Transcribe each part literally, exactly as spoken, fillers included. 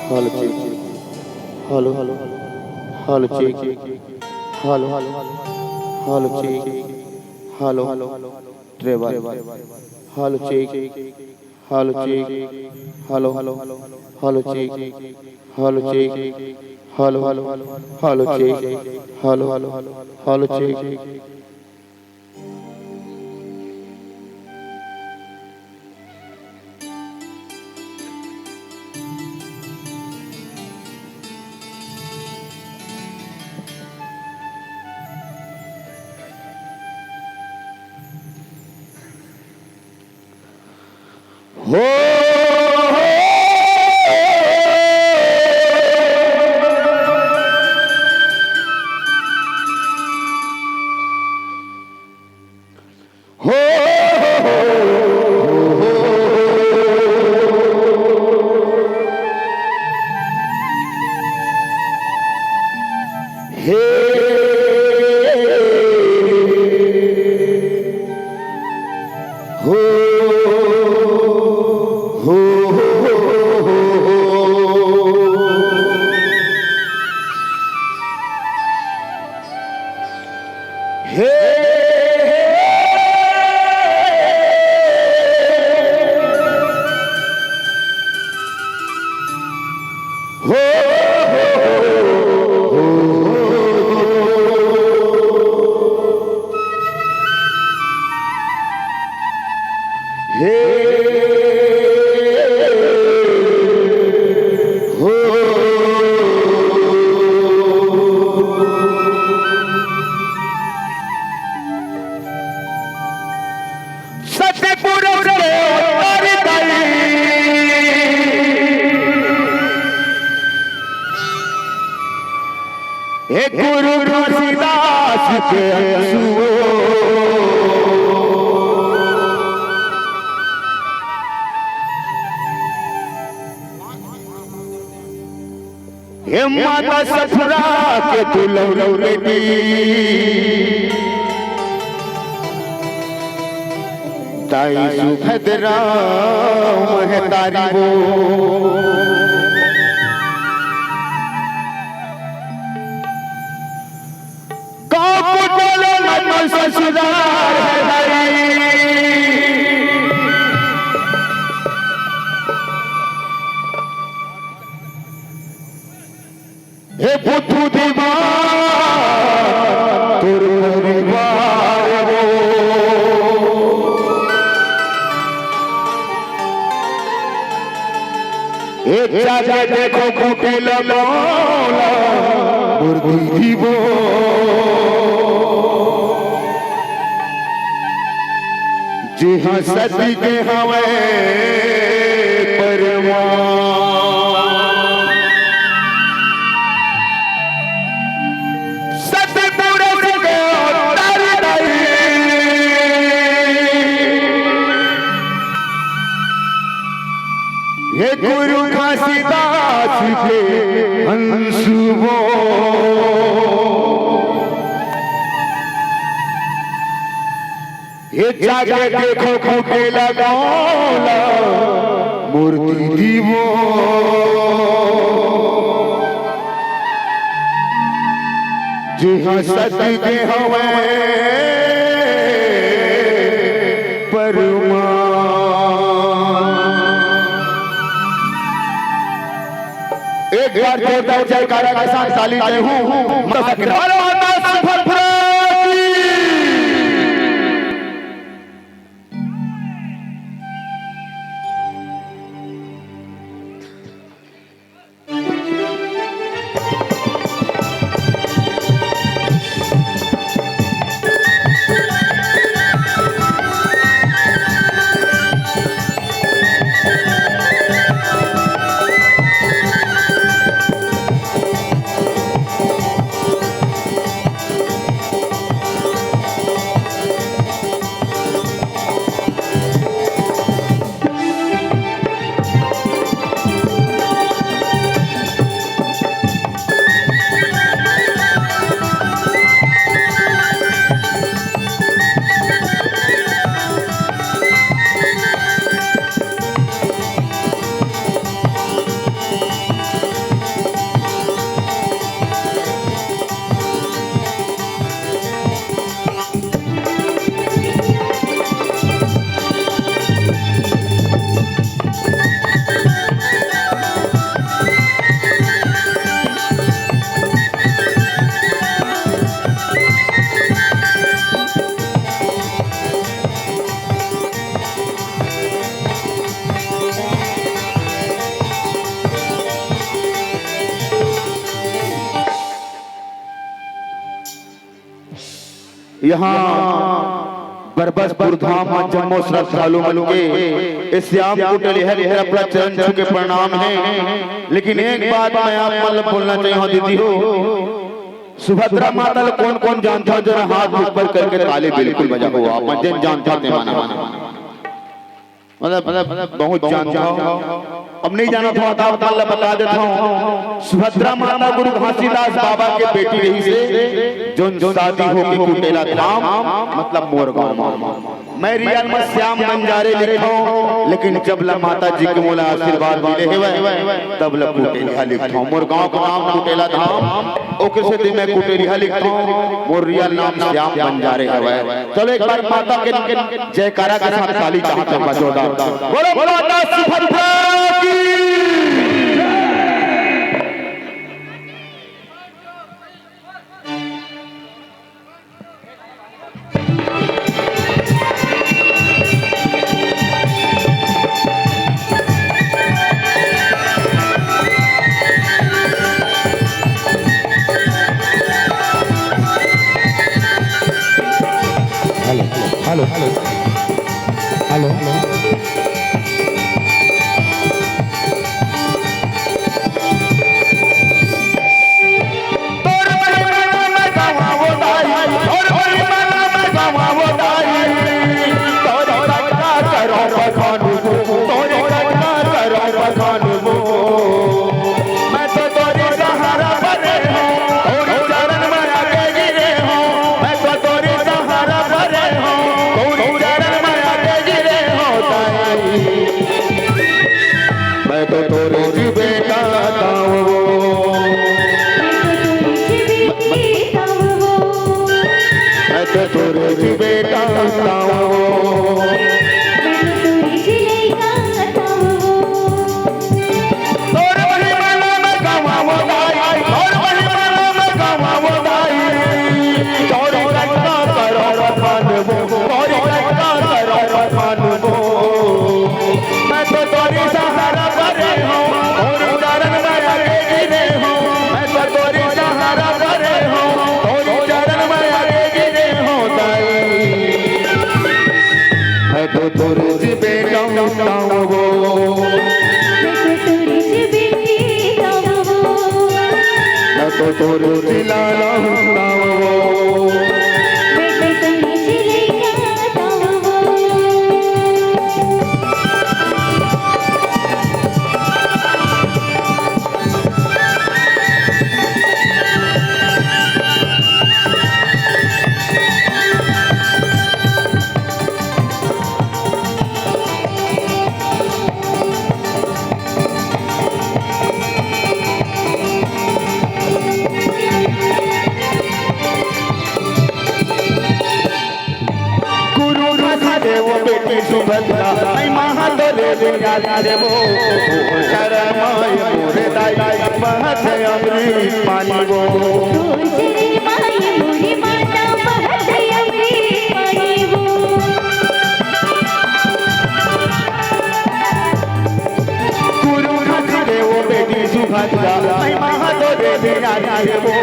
Hello, check. Hello, hello, check. Hello, hello, check. Hello, treble. Hello, check. Hello, check. Hello, hello, check. Hello, check. Hello, hello, check. Hello, hello, hello, check. सतपुरुष के अवतार दाई। हे गुरु घासीदास के अंशु। हे माता ससुरा के दुलौरी बेटी, ताई सुभद्रा महतारी वो। गाँव कुटोला में ससुराल है भाई। हे बुद्धू दीवान, तोर परिवार वो। ए जाके देखो कुटिल मौला, मोर दीदी वो। जिहाँ सती के हवय परवान। सतपुरुष के अवतार दाई। हे गुरु घासीदास के अंशु वो। हे जाके देखो कुटिल मौला, मोर दीदी वो। जिहाँ सती के हवय परवान। एक बार जोरदार जयकारा के साथ ताली बजाऊं। माता सुभद्रा की। यहाँ बरबसपुर धाम म जम्मो श्रद्धालु मन के ए श्याम कुटेल हर हर अपना चरण छू के प्रणाम हे। लेकिन एक बात मैं आप मन ल बोलना चाहिए दीदी हो, सुभद्रा माता ल कोन कोन जानथव, जरा हाथ ऊपर करके ताली बिल्कुल बजाओ। आप मन जेन जानथव ते मन, मतलब बहुत जानथव। अब नहीं जानथव त आप मन ल बता देथव। सुभद्रा माता गुरु घासीदास बाबा के बेटी रहिसे, जोन शादी होके कुटेला धाम, मतलब मोर गांव म। मैं रियल म श्याम बंजारे लिखथव, लेकिन जब ल माता जी के मोला आशीर्वाद मिले हेवय, तब ल कुटेलिहा लिखथव। मोर गांव के नाम कुटेला धाम, ओकर सेती मैं कुटेलिहा लिखथव। मोर रियल नाम श्याम बंजारे हवय। चलो एक बार माता के जयकारा के साथ ताली चाहत हन, जोरदार। बोलो माता सुभद्रा की। Hello, hello, hello, hello. मैं तो तोरे जी बेटा तावो। मैं तो तोरे जी बेटा तावो। तोरे वही माला में गावा वो दाई, तोरे वही माला में गावा वो दाई। तोरे कटका करो बखान वो, तोरे कटका करो बखान वो। मैं तो तोरी सहारा परे हूँ, तोरी चरण में आगे गिरे हूँ। मैं तो तोरी सहारा परे हूँ, तोरी चरण में आगे गिरे हूँ दाई। मैं तो तोरी जी बेटा तावो। मैं तो तोरे जिलाला हूँ। गुरु राधा देव बेटी सुभद्रा, मैं महादेव विद्या देवो, चरण माय मोरे दाई, बहत अमृत पानी वो। गुरु देव बेटी सुभद्रा, मैं महादेव नारी वो,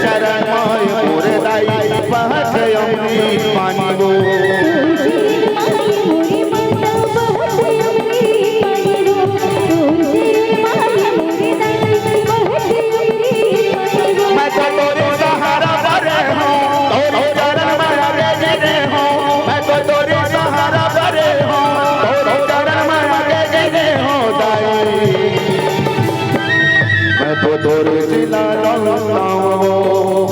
चरण माय मोर दाई, बहत अमृत पानी वो। मैं तो तोरे सहारा परे हूँ, तोरे चरण में आगे गिरे हूँ। मैं तो तोरे सहारा परे हूँ, तोरे चरण में आगे गिरे हूँ दाई। मैं तो तोरे जिला लौटाऊँ।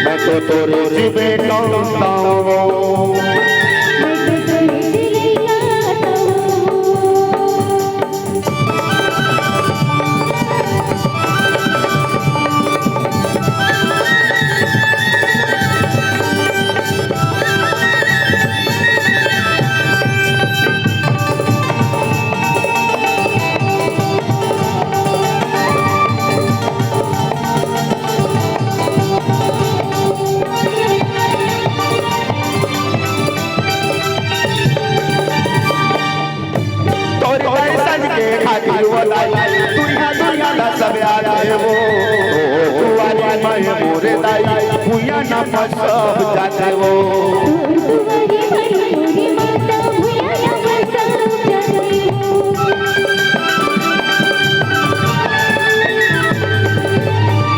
मैं तो तोरे जिबे लौटाऊँ। तोर दर्शन के खातिर वो लाई, दुनिया दुनिया ला सब याद है वो। मोरे दाई, भुइयां न फंसब जाते वो।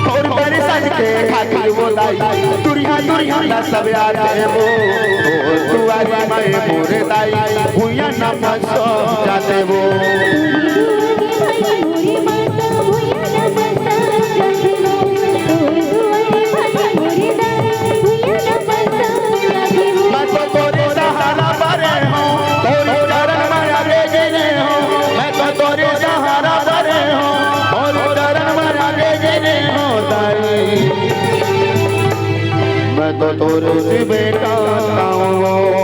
तोर दर्शन के खातिर वो दाई, दुरिहा दुरिहा ला सब आते वो। तोर दुआरी में मोरे दाई, भुइयां न फंसब जाते वो। मैं तो तोरे सहारा बने हंव, तोरे चरण में आगे गिने हंव। मैं तो तोरे सहारा बने हंव, तोरे चरण में आगे गिने हंव दाई। मैं तो तोरे से बेटा हंव।